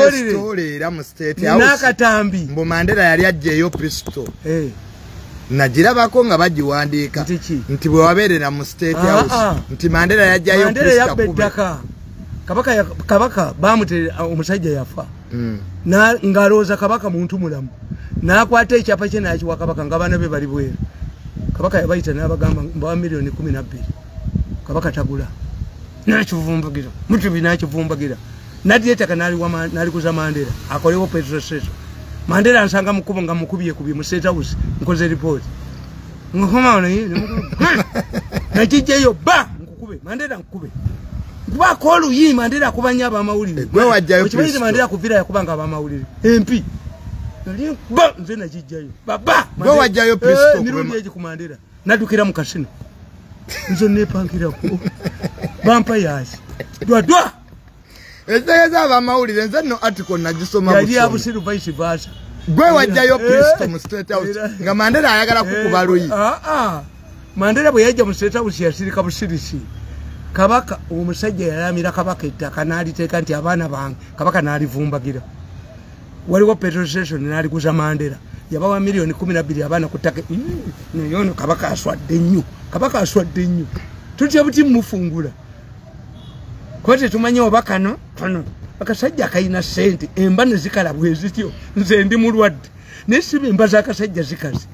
Waliwo era mu State House n'akatambi mbu Mandela yali aggyeyo pistol. Nagirabako nga bagiwandiika nti bwe wabeerera mu State House nti Mandela yajjayo Mandela yabba ettaka. Kabaka bamuterera omusajja yafa. Ng'alowooza kabaka muntu mulamu. N'akwata ekyapa kye n'akiwa kabaka ng'abaana be bali bweru. Kabaka yabayita n'abagamba mbawa miliyoni 12. Kabaka tagula. N'akivumbagira. Mutubi n'akivumbagira. N'addira ettaka n'alikuza Mandela akolewo petrol station. Mandela ansanga mu kkubo nga mukubyekubye mu State House nkoze ripooti. Nkoma wano nakijjayo ba nkukube Mandela nkukube. Nkubaako oluyi Mandela akuba nnyo abamawulire. Gwe wajjayo Okimanyi Mandela kuvira yakubanga abamawulire. MP. Nali ba nze nakijjayo. Baba gwe wajjayo pistol mirundi egi ku Mandela. Naddukira mu kasino. Nze nepankirako. Bampa yaasi. Dwa dwa. Ekitegeeza abamawulire nze nno article nagisoma Yali busoma. abusiru vice versa. Gwe wajjayo pistol mu State House nga Mandela ayagala kukuba luyi. Mandela bwe yajja mu State House yasirika busirisi. Kabaka omusajja yalamira kabaka ettaka n'aliteeka nti abaana bange kabaka n'alivumbagira. Waliwo petrol station n'aliguza Mandela. Yabawa miliyoni 12 abaana ku ttaka. Naye ono kabaka aswadde nnyo. Kabaka aswadde nnyo. Tutya buti mufungula. Kuba tetumanyi oba kano kano akasajja kalina ssente emba ne zikala bwe zityo nze ndi mulwadde naye siba emba z'akasajja zikaze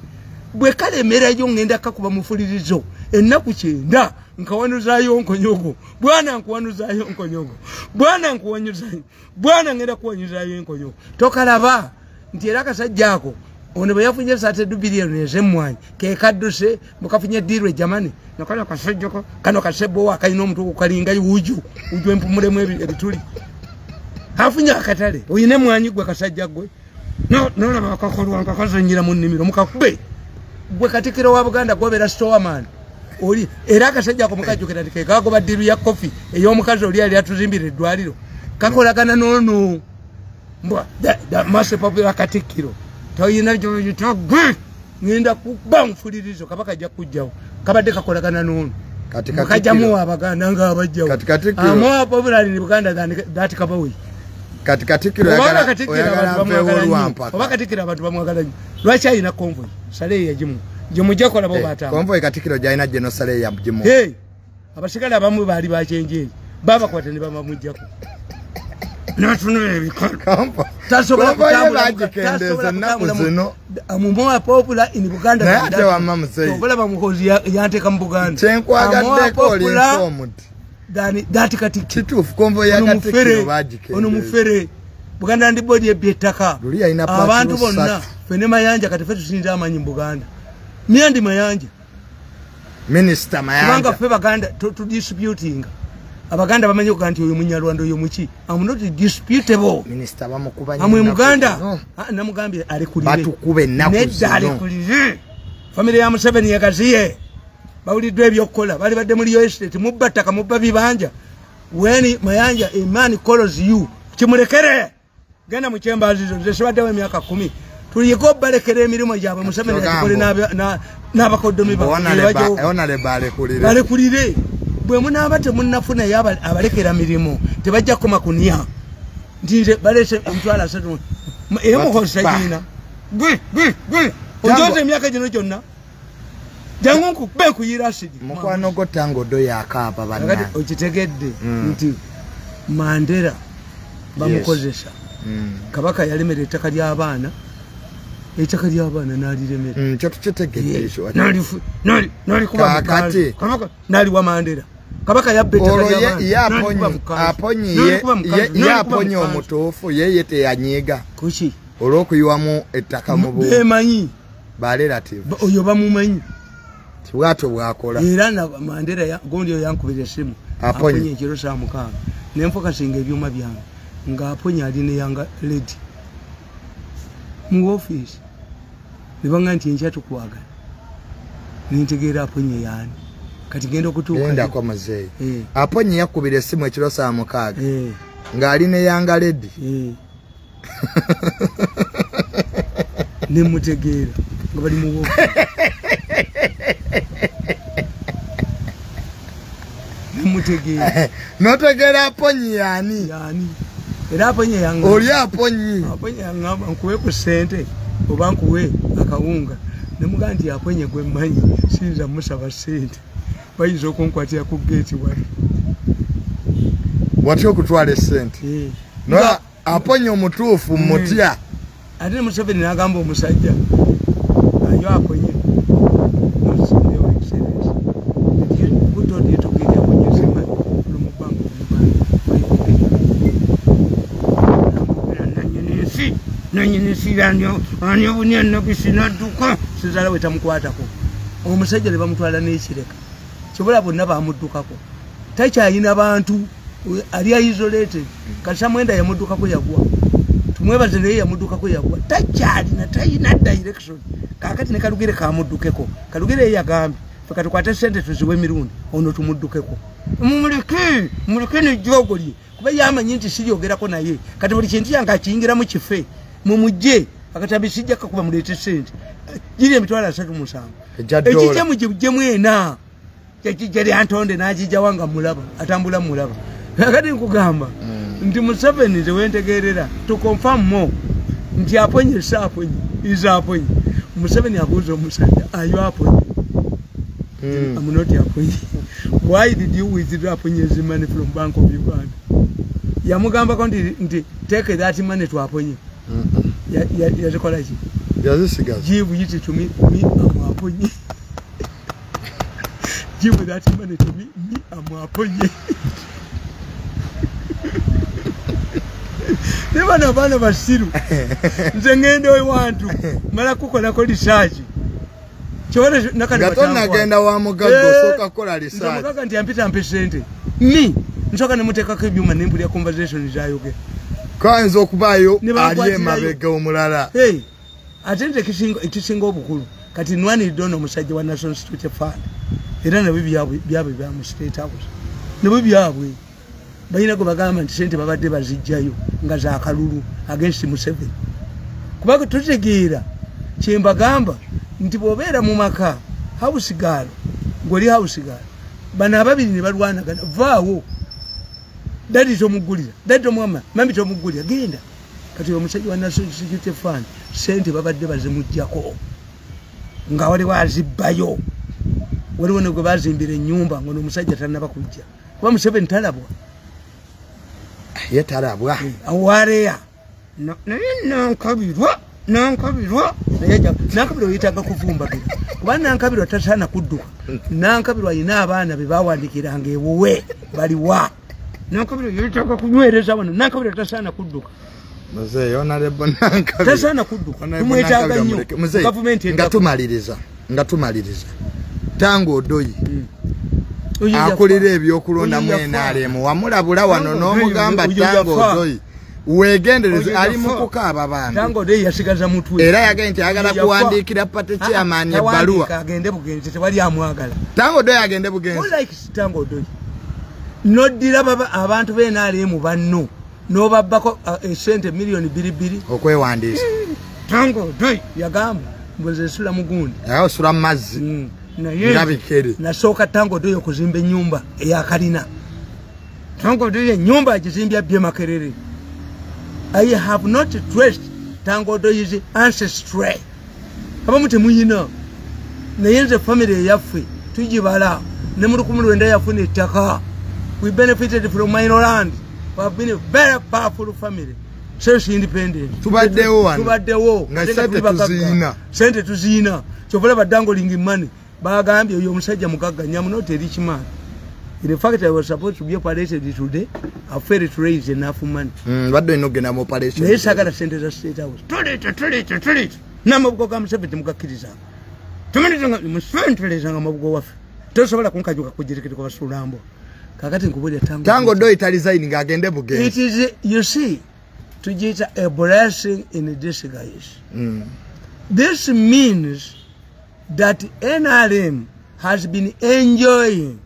bwe kalemerayo ngenda kakuba mufulirizo ennaku 9 nkawanuzaayo nkonyogo bwana nkuwanuzaayo nkonyogo bwana nkuwanyuzaayo bwana ngenda kuwanyuzaayo enkonyogo tokalaba nti era akasajja ako ono bwe yafunye 32 biliyoni ez'emmwanyi ke kadduse mukafunye ddiirwe jamani nakano kasajjako kano kasebbowa akalina omutwe gukalinga wuju wuju empumulemu ebituli afunye akatale oyina emmwanyi gwe kasajja gwe nolaba akakolwa nga kazannyira mu nnimiro mukakube gwe Katikkiro wa Buganda gwobeera storeman oli era akasajja ako mukajjukira nti ke kagoba ddiiru ya kofi ey'omukazi oli yali atuzimbira eddwaliro kakolagana n'ono mbwa the popular Katikkiro toyina gy'oyita gwe ngenda kuba nfulirizo kabaka ajja kujjawo kabadde kakolagana n'ono mukajjamu Abaganda nga abajjawo more popular in Buganda than that Kabawi. Kati Katikkiro oyagala mpewo olwampaka. Oba Katikkiro abantu bamwagala nnyo. Lwaki alina convoy? Salehe yagimu. Gye mujja kola bo bataano. Convoy Katikkiro gy'alina General Salehe yagimu. Abasigala abamu baali bakyenjeeri. Babakwata ne bamamuggyako. N'atunula ebikolo. Tasobola kutambula ennaku zino. More popular in Buganda. Naye ate wamma muzeeyi. Obalaba Muhoozi yanteeka mu Buganda. Kyenkwagadde oli informed. That Katikkiro. Kituufu convoy ya Katikkiro bagikendeeza. Ono mufere. Buganda Land Board ebbye ettaka. Luli yalina abantu bonna ffe ne Mayanja kati ffe tusinza amaanyi mu Buganda. Myandi Mayanja. Minisita Mayanja. Kubanga ffe Baganda tudisputinga. Abaganda bamanyi okuga nti oyo Munyarwanda oyo muki. I'm not disputable. Minisita bamukuba nnyo. Amwe Muganda. Namugambye alekulire. Batukuba ennaku zino. Nedda alekulire. Famire ya Museveni yagaziye. Bawuliddwa ebyokukola. Bali badde mu real estate mubba ttaka mubba bibanja. When Mayanja a man calls you kimulekere. Genda mu chambers zo nze sibaddewo emyaka 10. Tuliko balekera emirimu gyabwe Museveni agikole n'abakoddomi balekulire. Balekulire. Bwe munaaba temunnafunayo abalekera mirimu tebajja kukoma kunya. Nti nze baleese emitwalo 3 era Muhoozi tagirina. Gwe onjoze emyaka gino gyonna. Jangu nkukube nkuyira asidi. Mukwano gwo Tango Do yakaaba bannange. Kakati okitegedde nti Mandela bamukozesa. Kabaka yalemera ettaka ly'abaana. Ettaka ly'abaana n'aliremera. Kyo tukitegedde ekyo. N'alikuba Kakati. Kabaka n'aliwa Mandela. Kabaka yabba ettaka ly'abaana. Aponye omutuufu ye teyanyiiga. Kuki? Olw'okuyiwamu ettaka mu bu. Beemanyi. Ba relative. Oyo bamumanyi. Bwatyo bwakola. Era na Mandela gundi oyo yankubira essimu. Aponye ekiro saa 6. Ne nfokasinga ebyuma byange. Nga Aponye ali ne yanga lady. Mu office. Ne banga nti enkya tukwagala. Ne ntegeera Aponye yaani. Kati genda okutuuka. Genda kwa muzeeyi. Aponye yakubira essimu ekiro saa 6. Ng'ali ne yanga lady. Ne mutegeera nga bali mu office. Nemutegeera. Notegeera Aponye yaani? Yaani. Era Aponye yangamba. Oli Aponye. Aponye yangamba nkuwe ku ssente oba nkuwe akawunga. Ne mugamba nti Aponye gwe mmanyi siyinza musaba ssente. Bayinza okunkwatira ku geeti wano. Watya okutwala essente? No, Aponye omutuufu mutya. Ate ne Museveni n'agamba omusajja ayo Aponye. Sizala we tamukwatako. Omusajja ne bamutwala n'ekireka. Kyobola bonna bamuddukako. Takyalina bantu, ali isolated. Kasa Mwenda yamuddukako yagwa. Tumwebaze naye yamuddukako yagwa. Takyalina, talina direction. Kaakati ne Kalugere kamuddukeko. Kalugere ye yagambye, ffe katukwate ssente tuziwe emirundi, ono tumuddukeko. Mumuleke, muleke n'ejjoogo lye. Kuba yamanyi nti siryogerako naye. Kati buli kintu yange akiyingiramu kife. Mumujje akatambi sijja kakuba muleete ssente. Giri 307. Ekijje mugijjemu ena. Ekijje lyantonde n'agijja wanga mulaba, atambula mulaba. Kakati nkugamba nti Museveni nze wentegeerera to confirm more nti Aponye si Aponye, is Aponye. Museveni abuuza omusajja, are you Aponye? I'm not Aponye. Why did you withdraw Aponye's money from Bank of Uganda? Yamugambako nti take that money to Aponye. Yazikola ki? Yazisigaza. Give it to me, me I'm Aponye. Give that money to me, me I'm Aponye. Ne bano abaana basiru. Nze ngenda ewantu mala kukolako research. Nga tonnagenda wa mugagga osooka kukola research. Nze mugagga nti ampita mpe ssente. Me nsooka ne muteekako ebyuma ne mpulira conversation z'ayogera. Kayinza okubaayo ali emabega omulala. Ate nze ekisinga obukulu kati nwanidde ono omusajja wa National Security Fund. Era nabyo byabwe bya mu State House. Nabyo byabwe. Balina gwe bagamba nti ssente babadde bazijjayo nga za kalulu against Museveni. Kubanga tutegeera kye mbagamba nti bw'obeera mu maka house girl, ng'oli house girl, bano ababiri ne balwanagana, vaawo. Daddy tomuggulira, daddy tomuwama, mami tomuggulira, genda. Kati omusajja wa National Security Fund ssente babadde bazimuggyako nga waliwo azibbayo. Waliwo ne gwe bazimbira ennyumba ng'ono omusajja tannaba kujja. Kuba Museveni talabwa. Ye talabwa. Awareya. Naye Nankabirwa, Nankabirwa. Nankabirwa yeetaaga kuvumbagira. Kuba Nankabirwa tasaana kudduka. Nankabirwa alina abaana be baawandikiranga ewuwe baliwa. Nankabirwa yeetaaga kunywereza wano. Nankabirwa tasaana kudduka. Muzeeyi Honorable Nankabirwa. Tasaana kudduka. Tumwetaaga nnyo. Gavumenti nga tumaliriza. Nga tumaliriza. Tango Odoi. Akulira ebyokulonda mu NRM wamulabula wano n'omugamba Tango Odoi weegendereze ali mu kukaaba bambi. Tango Odoi yasigaza mutwe. Era yagambye nti ayagala kuwandiikira party chairman ebbaluwa. Agende bugenzi tewali amwagala. Tango Odoi agende bugenzi. Who likes Tango Odoi? Noddira abantu be NRM banno n'obabbako esente miliyoni 2 okwewandiisa. Tango Odoi yagamba mbu nsula mugundi. Awo sula mazzi. Naye nasooka Tango Odoi okuzimba ennyumba eyakalina. Tango Odoi ennyumba agizimbya bye Makerere. I have not traced Tango Odoi's ancestry. Abamu temuyina. Naye nze family eyaffe tugibala ne mu 1900 yafuna ettaka. We benefited from minor land. We have been a very powerful family since independence. Tubaddewo wano. Tubaddewo. Nga ssente tuziina. Ssente tuziina. Kyova olaba dangling money. Bagambye oyo omusajja mugagga nnyo, I'm not a rich man. In fact, I was supposed to be operated today. I failed to raise enough money. Badde olina okugenda mu operation. Naye saagala ssente za State House. Tuleeta, tuleeta, tuleeta. N'amabugo ga Museveni temugakkirizanga. Musenterezanga amabugo waffe. Tosobola kunkajuka kujerekereko basulambo. Kakati nkubuulira Tango. Tango Odoi talizaini ng'agende bugenzi. It is, you see, tugiyita a blessing in disguise. This means that NRM has been enjoying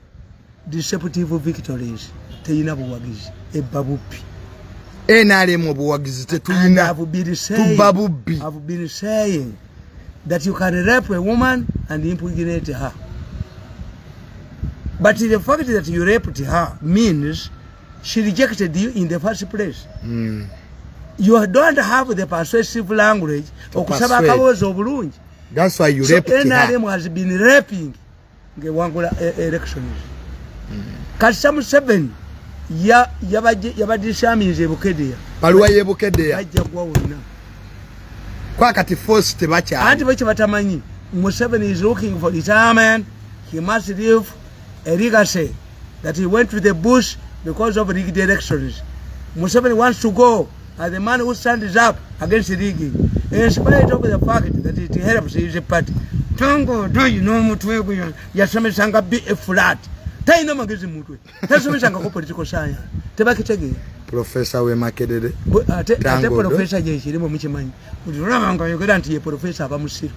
deceptive victories. Teyina buwagizi, ebba bubbi. NRM obuwagizi tetulina. Tubba bubbi. I've been saying that you can rape a woman and impregnate her. But the fact that you raped her means She rejected you in the first place. You don't have the persuasive language. Okusaba akaboozi obulungi. That's why you raped her. NRM has been raping ngewangula elections. Kasita Museveni yabadishaminze Bukedea. Baluwa ye Bukedea. Bajja kuwa wonna. Kwa kati force tebakyali. Anti bwe batamanyi. Museveni is looking for retirement. He must leave a legacy that he went to the bush because of rigged elections. Museveni wants to go as the man who stands up against rigging, in spite of the fact that it helps his party. Tango, do you know mutwe yasomesanga B flat. Talina magezi mutwe. Tasomesanga political science. Tebakitegeera. Professor we Makerere. Ate professor je kirimo mukimanyi. Olaba nga yogera nti ye professor aba musiru.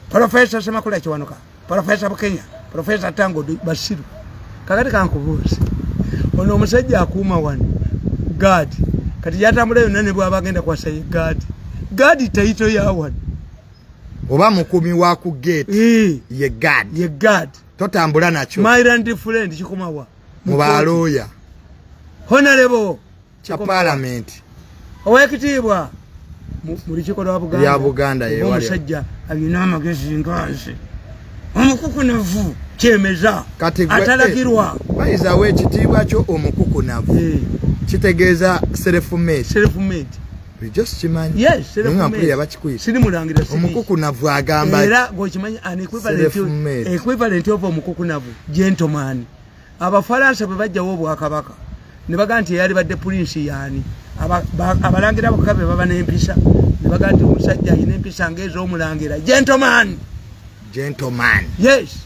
Professor Semakula Kiwanuka, Professor Bukenya, Professor Tango basiru. Kakati kankubuuze. Ono omusajja akuuma wano guard. Kati yatambula yonna ne bw'aba agenda kwasa ye guard. Guard title ya wano. Oba mukumi wa ku gate. Ye guard. Ye guard. Totambula nakyo. My land friend kikomawa. Mu balooya. Honorable cha parliament. Owekitiibwa mu lukiiko lwa Buganda. Ya Buganda ye wali. Omusajja alina amagezi nganze. Omukukunavu kyemeza. Atalagirwa. Bayiza we ekitiibwa kyo omukukunavu. Kitegeeza self-made. Self-made. We just kimanyi. Yes, self-made. Siri mulangira siri. Omukukunavu agamba. Era gwokimanyi an equivalent of omukukunavu gentleman. Abafalansa bwe bajjawo obwakabaka ne baga nti eyali badde prince yaani. Abalangira bokka be baba n'empisa. Ne baga nti omusajja alina empisa ng'ez'omulangira. Gentleman. Gentleman. Yes.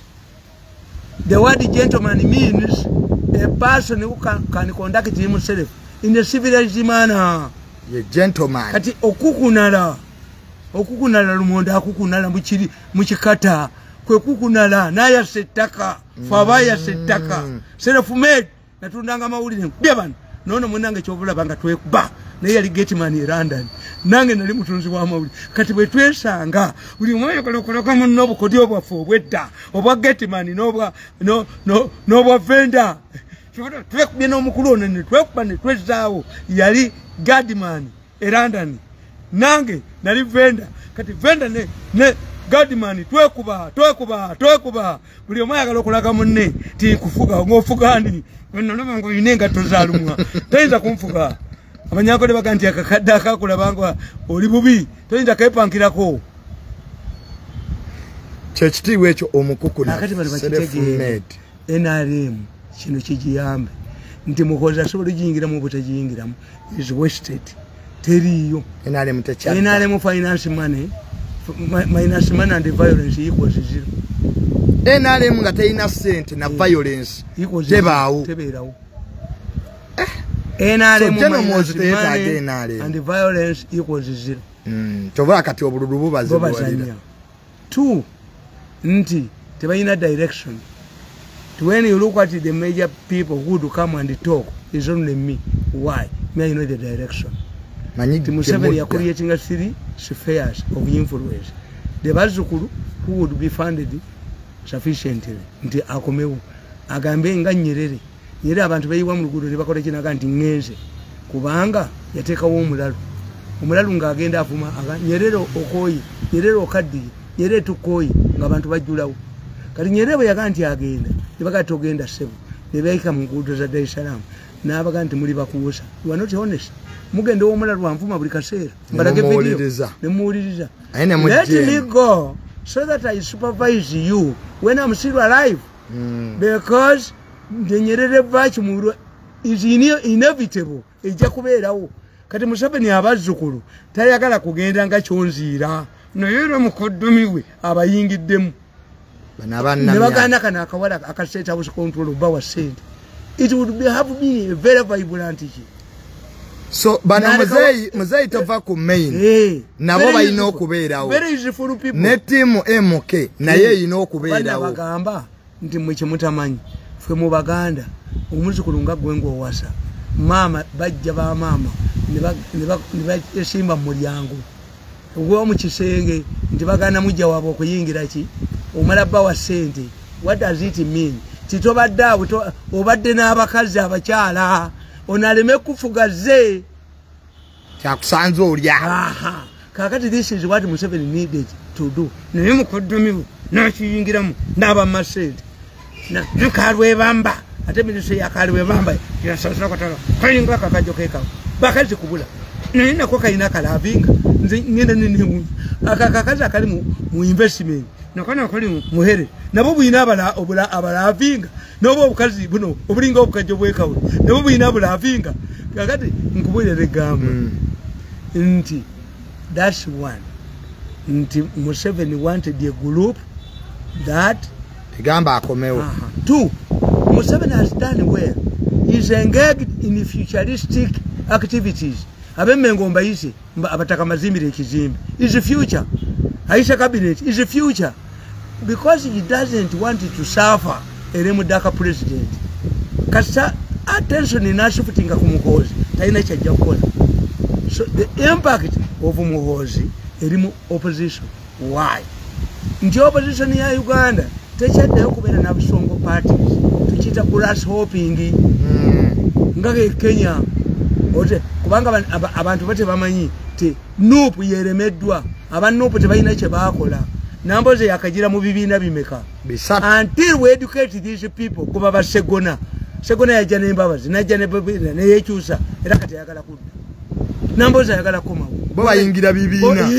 The word gentleman means a person who can conduct himself in a civilized manner. Ye gentleman. Kati okukunala. Okukunala lumonda akukunala mukikata. Kwe kukunala naya settaka. Fabaya settaka. Self made. Natundanga mawulire. Bye bano. Nono munange kyobula banga twekuba. Naye yali gateman e London. Nange nali mutunzi wa mawulire. Kati bwe twesanga buli mwoyo kolokoloka munno obukodyo bwaffe obwedda. Obwa gateman n'obwa vendor. Twekubye n'omukulu ono ne twekuba ne twezzaawo. Yali guardman e London. Nange nali vendor. Kati vendor ne guardman twekuba twekuba twekuba. Buli omu ayagala okulaga munne ti nkufuga ng'ofuga ani. Nolaba ng'olina engatto zaalumwa. Toyinza kunfuga. Abanyankole baga nti akakadde akakulaba nga oli bubi toyinza keepankirako. Kyekitiibwa ekyo omukukunavu. Kakati bano bakitegeere. NRM kino kigiyambe nti Muhoozi asobola ogiyingiramu oba tagiyingiramu is wasted. Teriiyo. NRM tekyadda. NRM finance money minus money and violence equals zero. NRM nga terina ssente na violence tebaawo. Tebeerawo. NRM minus money and violence equals zero. Kyova kati obululu bubazibuwalira. Two, nti tebalina direction. When you look at the major people who do come and talk, it's only me. Why? Me, I know the direction. Nti Museveni are creating a three spheres of influence. The bazzukulu who would be funded sufficiently. Nti akomewo agambe nga Nyerere. Nyerere abantu beyiwa mu luguudo ne bakola kinaga nti ngenze. Kubanga yateekawo omulalu. Omulalu ng'agenda avuma Nyerere okooye, Nyerere okaddiye, Nyerere tukooye ng'abantu bajjulawo. Kati Nyerere bwe yagaa nti agenda, ne bagaa togenda ssebo, ne beeyika mu nguudo za Dar es Salaam, n'abagaa nti muli bakuusa. You are not honest. Mugenda ow'omulalu anvuma buli kaseera. Mbalage video. Ne muwuliriza. Let me go so that I supervise you when I'm still alive. Because the Nyerere vacuum is inevitable. Ejja kubeerawo. Kati Museveni abazzukulu tayagala kugenda nga kyonziira. Naye era mukoddomi we abayingiddemu. Ne bagaana kano akawala aka State House control bawa ssente. It would be have been a very vibrant issue. So bano muzeeyi tova ku main. Nabo balina okubeerawo. Very useful people. Ne ttiimu MK naye erina okubeerawo. Bagamba nti mmwe kye mutamanyi. Ffe mu Baganda omuzzukulu nga ggwe ng'owasa. Maama bajja ba maama ne basimba mu mulyango. Ogwa mu kisenge nti bagaana mujja waabwe okuyingira ki? Omala bawa ssente. What does it mean? Titobadde awo obadde n'abakazi abakyala onaleme kufuga ze kyakusanze olya. Aha. Kakati this is what Museveni needed to do. Naye mukoddomi n'akiyingiramu n'abamasente nakalwebamba ate minisitule yakalwebamba yasasula katala kalinga akakajjo kekawo bakazi kubula naye nako kalina kalavinga nze ngenda nenewunya akakakazi akali mu investment nakana kali muhere nabo buyina abalavinga nobo obukazi buno obulinga obukajjo bwekawo nabo buyina abalavinga. Kakati nkubulira egamba nti that's one nti Museveni wanted a group that egamba akomewo. Two, Museveni has done well. He's engaged in futuristic activities. Abemmengo mbayise abataka mazimbire ekizimbe is the future. Aisha cabinet is the future because he doesn't want to suffer a remudaka president. Kasa attention inashifutinga ku Muhoozi talina kyajja kukola. So the impact of Muhoozi eri mu opposition. Why? Nti opposition ya Uganda tekyaddayo kubeera na busongo parties, tukiyita grass hopping nga ke Kenya ote kubanga abantu bate bamanyi ti NUP yeremeddwa aba NUP tebalina kye baakola. Namboze yakagira mu bibiina bimeka until we educate these people kuba basegona segona yajja n'embabazi najja neyekyusa era kati ayagala kudda. Namboze ayagala kukomawo bo bayingira bibiina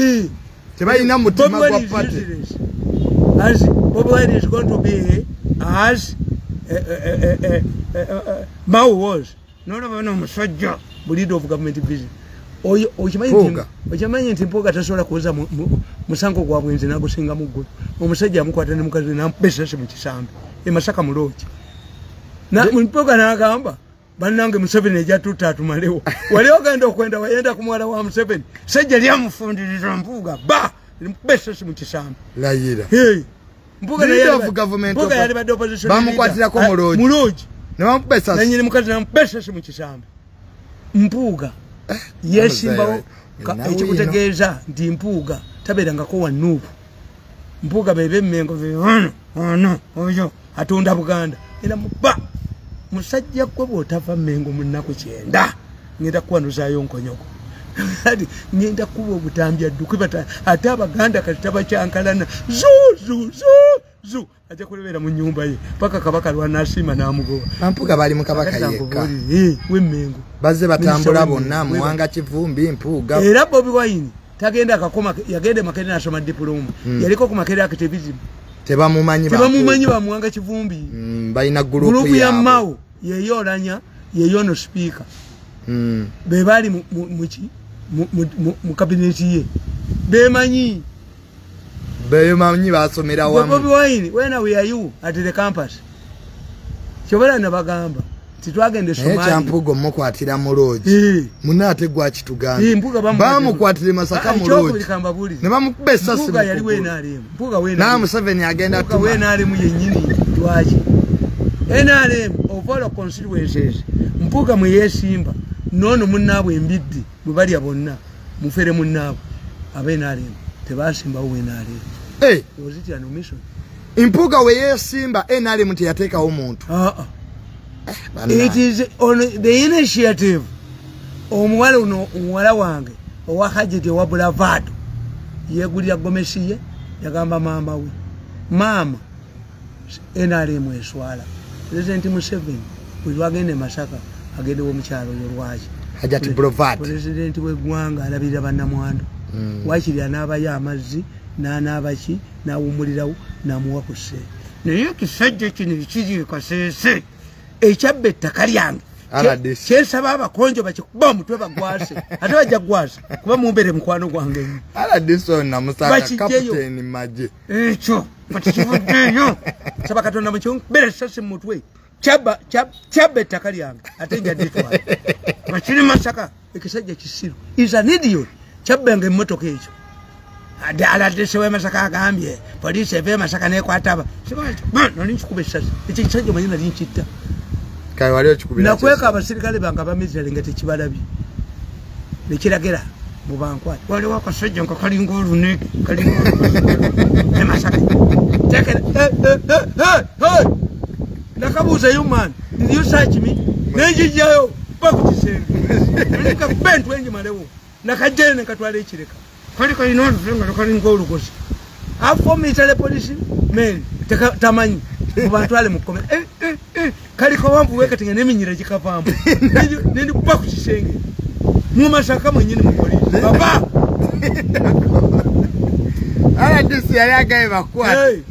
tebalina mutima gwa party. As Bobi Wine is going to be as Mao was. No, musajja leader of government business. Okimanyi nti Mpuuga tasobola kuwoza musango gwa bwenzi n'agusinga mu ggulu. Omusajja amukwata ne mukazi n'amukuba essasi mu kisambi e Masaka mu loogi. Mpuuga n'agamba bannange Museveni ejja tutta atumalewo. Wali ogenda okwenda wayenda ku muwala wa Museveni. Sajja lyamufundiriza Mpuuga ba limukuba essasi mu kisambi. Layira. Mpuuga yali badde opposition bamukwatirako mu loogi. Mu loogi. Ne bamukuba essasi. Nannyini mukazi n'amukuba essasi mu kisambi. Mpuuga yesimbawo ekikutegeeza nti Mpuuga tabeerangako wa NUP. Mpuuga bebe Mmengo ono oyo atunda Buganda era muba musajja gwe bw'otava Mmengo mu nnaku 9 ngenda kuwanuzaayo nkonyoko. Ngenda kuba obutambi adduke ate Abaganda kati tabakyankalana zu zu zu zu ajja kulebeera mu nnyumba ye paka Kabaka lw'anaasiima n'amugoba. Mpuuga bali mu Kabaka yekka w'Emmengo bazze batambula bonna Muwanga Kivumbi Mpuuga. Era Bobi Wine tagenda akakoma yagenda Makerere n'asoma diploma yaliko ku Makerere activism tebamumanyi ba Muwanga Kivumbi. Balina gurupu ya Mao yeyo Olanya yeyo no speaker be bali mu cabinet ye bemanyi basomera wamu. Bobi Wine when we are you at the campus kyobala nabagamba titwagende Somalia. Ekya Mpuuga omukwatira mu loogi munna ate gwakitugamba bamukwatira Masaka mu loogi ne bamukuba essasi. Mpuuga yali WNRM. Mpuuga WNRM na Museveni agenda tuma WNRM yennyini lwaki NRM of all constituencies Mpuuga mwe yeesimba nono munnaabwe embiddi bwe balya bonna mufere munnaabwe aba NRM tebasimbawo WNRM. Was it an omission? Mpuuga we yeesimba NRM teyateekawo muntu. It is on the initiative omuwala ono omuwala wange owa Hajji owa Bravado yegulira gomesi ye yagamba maama we maama NRM eswala President Museveni bwe lwagenda Masaka agende w'omukyalo oyo lwaki Hajjati Bravado President w'eggwanga alabirira bannamwandu wakiri anaabayo amazzi n'anaabaki n'awummulirawo n'amuwa ku ssente. Naye ekisajja kino ekiri Kasese ekyabba ettaka lyange kyensaba abakonjo bakikuba omutwe bagwase ate bajja gwasa kuba mumbere mukwano gwange ekyo bakikivuddeeyo saba Katonda mukinkubira essasi mu mutwe kyabba ettaka lyange ate nja dditwala bakiri Masaka. Ekisajja kisiru is an idiot kyabbanga emmotoka ekyo RDC w'e Masaka agambye poliisi eva e Masaka nekwata aba nali nkikuba essasi ekyo ekisajja omanyi nali nkitta. Nakweka abasirikale bange abamilitary nga tekibalabye nekiragera mubankwate waliwo akasajja nga kalinga olunege kalinga e Masaka Nakabuuza, you man, did you search me? Nenjijjayo ba ku kisenge. Nkakuba entwe njimalewo. Nakajjayo nenkatwala ekireka. Kali kalina olutwe nga lukalinga olugozi. Afo military police men tamanyi mubantwale mukome. Kali kawanvu wekati nga n'eminyira gikavaamu. Nendikuba ku kisenge. Mu Masaka mwennyini mu poliisi. Baba! RDC yali agaye bakwate.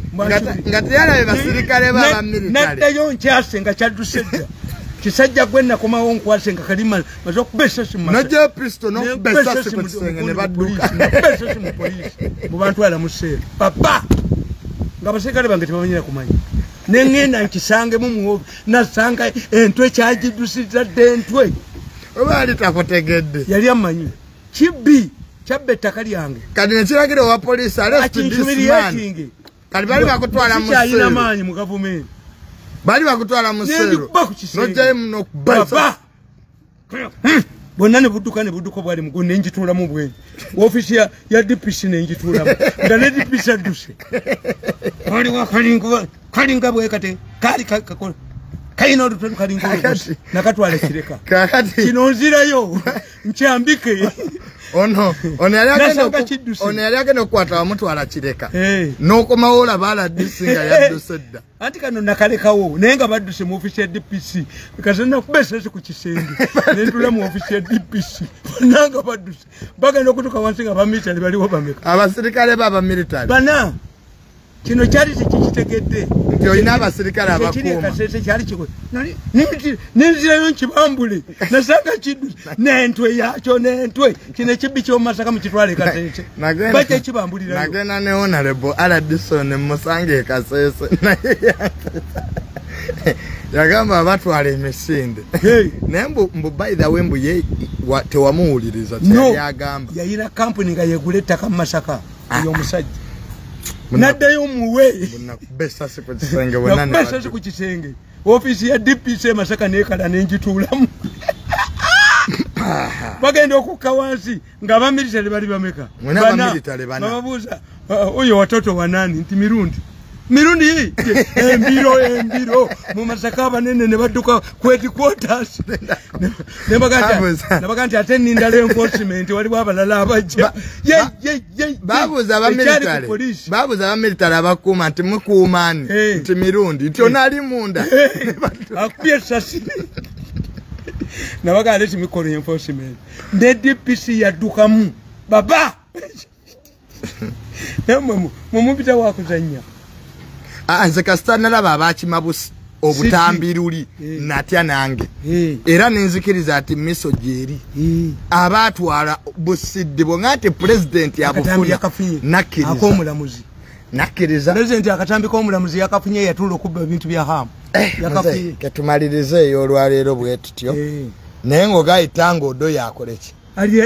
Nga teyalabe basirikale ba military. Naddayo nkyase nga kyadduse dda. Kisajja gwe nakomawo nkwase nga kali maze okuba essasi mu Masaka. N'oggyayo pisto n'okuba essasi ku kisenge ne badduka. N'okuba essasi mu poliisi. Mubantwala mu sseera. Baba! Nga abasirikale bange tebamanyira kumanya. Nengenda nkisangemu muwovu. Nasanga entwe kyagiddusizza dda entwe. Oba yali takutegedde. Yali ammanyi. Kibbi kyabba ettaka lyange. Kati ne kiragira owa poliisi arrest this man. Kati bali bakutwala mu Sikyalina sseero. maanyi mu gavumenti. Bali bakutwala mu sseero. Nendikuba ku kisenge. N'oggyayo n'okuba Baba! Bonna ne budduka ne budduka bwali mugu ne njituulamu bweni. Ofiisi ya DPC ne njituulamu. Nga ne DPC adduse. Waliwo kalinga bwe kati kaali kakola. Kalina olutwe lukalinga olugozi. Nakatwala kireka. Kakati. Kino nzirayo nkyambike. Ono yali agenda okukwata wamutwala kireka. N'okomawo olaba RDC nga yadduse dda. Anti kano nakalekawo naye nga badduse mu ofiisi ya DPC. Because nakuba essasi ku kisenge. Ne ntula mu ofiisi ya DPC. Bonna nga badduse. Bagenda okutuuka wansi nga bamilitary baliwo bameka. Abasirikale ba military. Bana. Kino kyali tekikitegedde. Nti olina abasirikale abakuuma. Kasese kyali kiko. Nenzirayo nkibambule. Nasanga kidduse. N'entwe yakyo n'entwe. Kino ekibbi ky'omu Masaka mukitwale Kasese. Bajja kibambulirayo. Nagenda ne Honorable Aladison musange e Kasese. Naye yagamba batwala emisinde. Naye mbu by the way mbu ye tewamuwuliriza kyeyali agamba. Yayina kampuni nga yegula ettaka mu Masaka. Oyo omusajja. Naddayo muwe. Nakuba essasi ku kisenge bonna ne Nakuba essasi ku kisenge. Ofiisi ya DPC e Masaka neekala ne njituulamu. Bagenda okukka wansi nga abamilitary bali bameka. Bana. Bababuuza oyo watoto wa nani nti Mirundi. Mirundi hii embiro embiro mu Masaka abanene ne badduka ku headquarters. Nebaga nti ate nninda reinforcement waliwo abalala abajja. Babuuza abamilitary. Babuuza abamilitary abakuuma nti mukuuma ani nti Mirundi nti ono ali munda. Akubye essasi. Nabaga let me call reinforcement. Ne DPC yaddukamu. Baba! Nammwe mumupita wakuzannya. Nze kasita nalaba abakima obutambi luli natya nange. Era nenzikiriza ati miso gyeri. Abaatwala busidde bw'onga nti pulezidenti abufuna nakkiriza. Ak'omulamuzi. Nakkiriza. Pulezidenti akatambi k'omulamuzi yakafunye yatuula okubba ebintu bya Hamu. Yakafunye. Ketumalirize eyo olwaleero bwe tutyo. Naye ng'ogaye Tanga Odoi akole ki?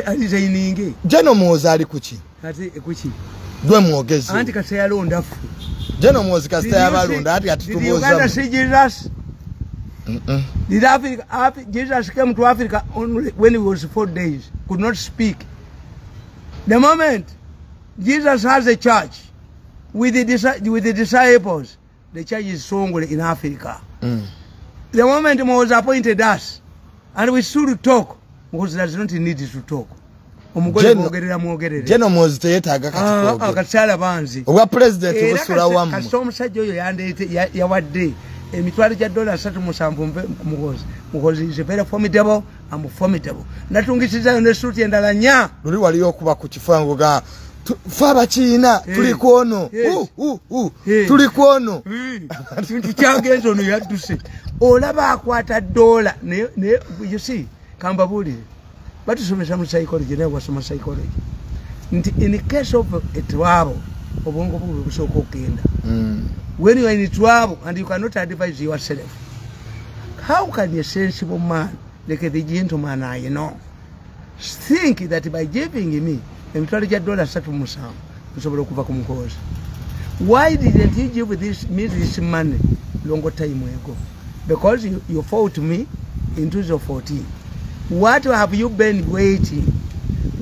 Alizayininge. Jeno Muhoozi ali ku ki? Ate kuki? Gwe mwogezi. Anti kasita yalonda ffe. Jeno Muhoozi kasita yabalonda ati atutubuuza. Did Uganda see Jesus? Did Africa, Jesus came to Africa only when he was 4 days, could not speak. The moment Jesus has a church with the disciples, the church is strongly in Africa. The moment Moses appointed us, and we still talk, Moses does not need to talk. Omugole mwogerera mwogerere. Jeno Muhoozi teyeetaaga kati kwogera. Akakyala banzi. Obwa pulezidenti busula wammwe. Kasita omusajja oyo yawadde emitwalo gya $37 Muhoozi. Muhoozi is very formidable, I'm formidable. Natungisizayo ne suuti endala nnya. Luli waliyo okuba ku kifango ga fe abakiina tuli ku ono. Tuli ku ono. Kintu kyagenze ono yadduse. Olaba akwata dola. Naye you see, kambabuulire. Batusomesa mu psychology naye wasoma psychology. Nti in case of a trouble, obwongo bwo busooka okugenda. When you are in trouble and you cannot advise yourself, how can a sensible man like the gentleman I know think that by giving me emitwalo gya $37 nsobola okuva ku Muhoozi? Why didn't he give me this money long time ago? Because you fought me in 2014. What have you been waiting?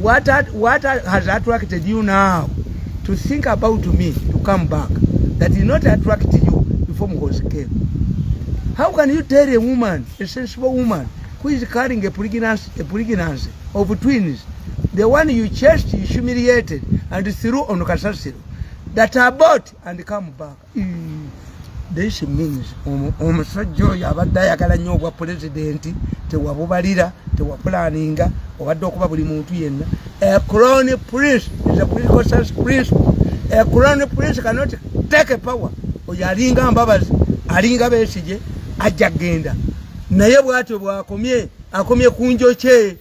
What has attracted you now to think about me to come back? That did not attract you before Muhoozi came. How can you tell a woman, a sensible woman, who is carrying a pregnancy of twins, the one you chased, you humiliated, and threw on Kasasiro, that abort and come back? This means omusajja oyo abadde ayagala nnyo obwa pulezidenti, tewabubalira, tewapulaninga, obadde okuba buli muntu yenna. A crown prince is a political science principle. A crown prince cannot take a power. Oyo alinga Mbabazi, alinga Besigye, ajja kgenda. Naye bw'atyo bw'akomye, akomye ku njokye.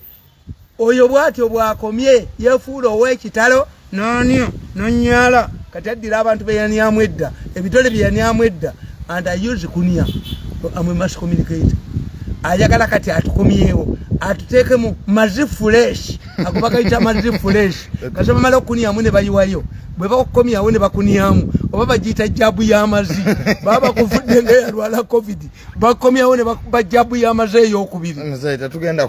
Oyo bw'atyo bw'akomye, yeefuula ow'ekitalo, n'anyo, n'onnyala. Kati addira abantu be yanyamu edda, ebitole bye yanyamu edda, and I use kunya. I'm a mass communicator. Ayagala kati atukomyewo, atuteekemu mazi fresh, ako bakayita mazi fresh. Kasi bamala okunyamu ne bayiwayo. Bwe bakukomyawo ne bakunyamu, oba bagiyita jabu y'amazzi. Baba bakufudde nga yalwala COVID, bakomyawo ne bakuba jabu y'amazzi ey'okubiri. Mzee, tetugenda.